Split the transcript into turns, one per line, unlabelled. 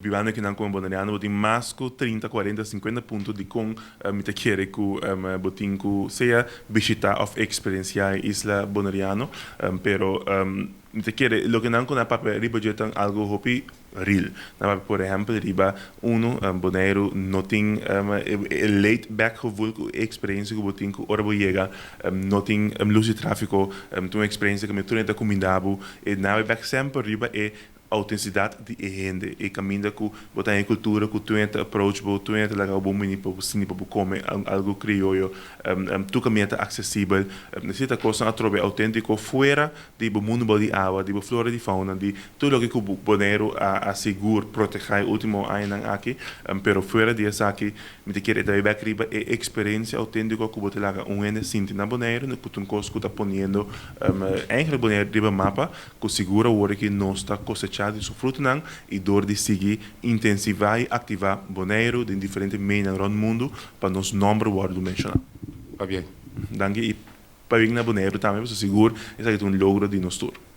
Bibando akinan komo boneriano, bo tin mas ku 30, 40, 50 punto di kon mi ta kere ku bo tin ku sea bishitá òf eksperensiá e isla boneriano. Pero mi ta kere loke nan ku nan papia riba dje ta algu hopi real. Nan papia, por ehèmpel, riba uno, Boneiru no tin e laid back gevoel ku e eksperensia ku bo tin ku ora bo yega no tin lus di tráfiko, tin un eksperensia ku mi tur hende ta kuminda bo e nan bai bèk semper riba e autentisidat di e hende, e kaminda ku bo ta den e kultura ku tur hende ta approach bo, tur hende ta laga bo bini pa bo sinti pa bo kome algu krioyo, tur kaminda ta aksesibel. Esei ta kosnan atrobe outéntiko fuera di bo mundu bou di awa, di bo flora di fauna, di tur loke ku Boneiru a sigur protehá e último añanan aki. Pero fuera di esaki mi ta kere e ta bai bèk riba e eksperensia outéntiko ku bo ta laga un hende sinti na Boneiru, ku ta un kos ku ta poniendo eigenlijk Boneiru riba mapa. Ku sigur awor ki nos ta kosechá di su frutonan i dor di sigui intensivá i aktivá Boneiru den diferente meinan rònt mundu pa nos nòmber wòrdu menshoná.
Pabien.
Danki i pabien na Boneiru tambe pasobra sigur esaki ta un logro di nos tur.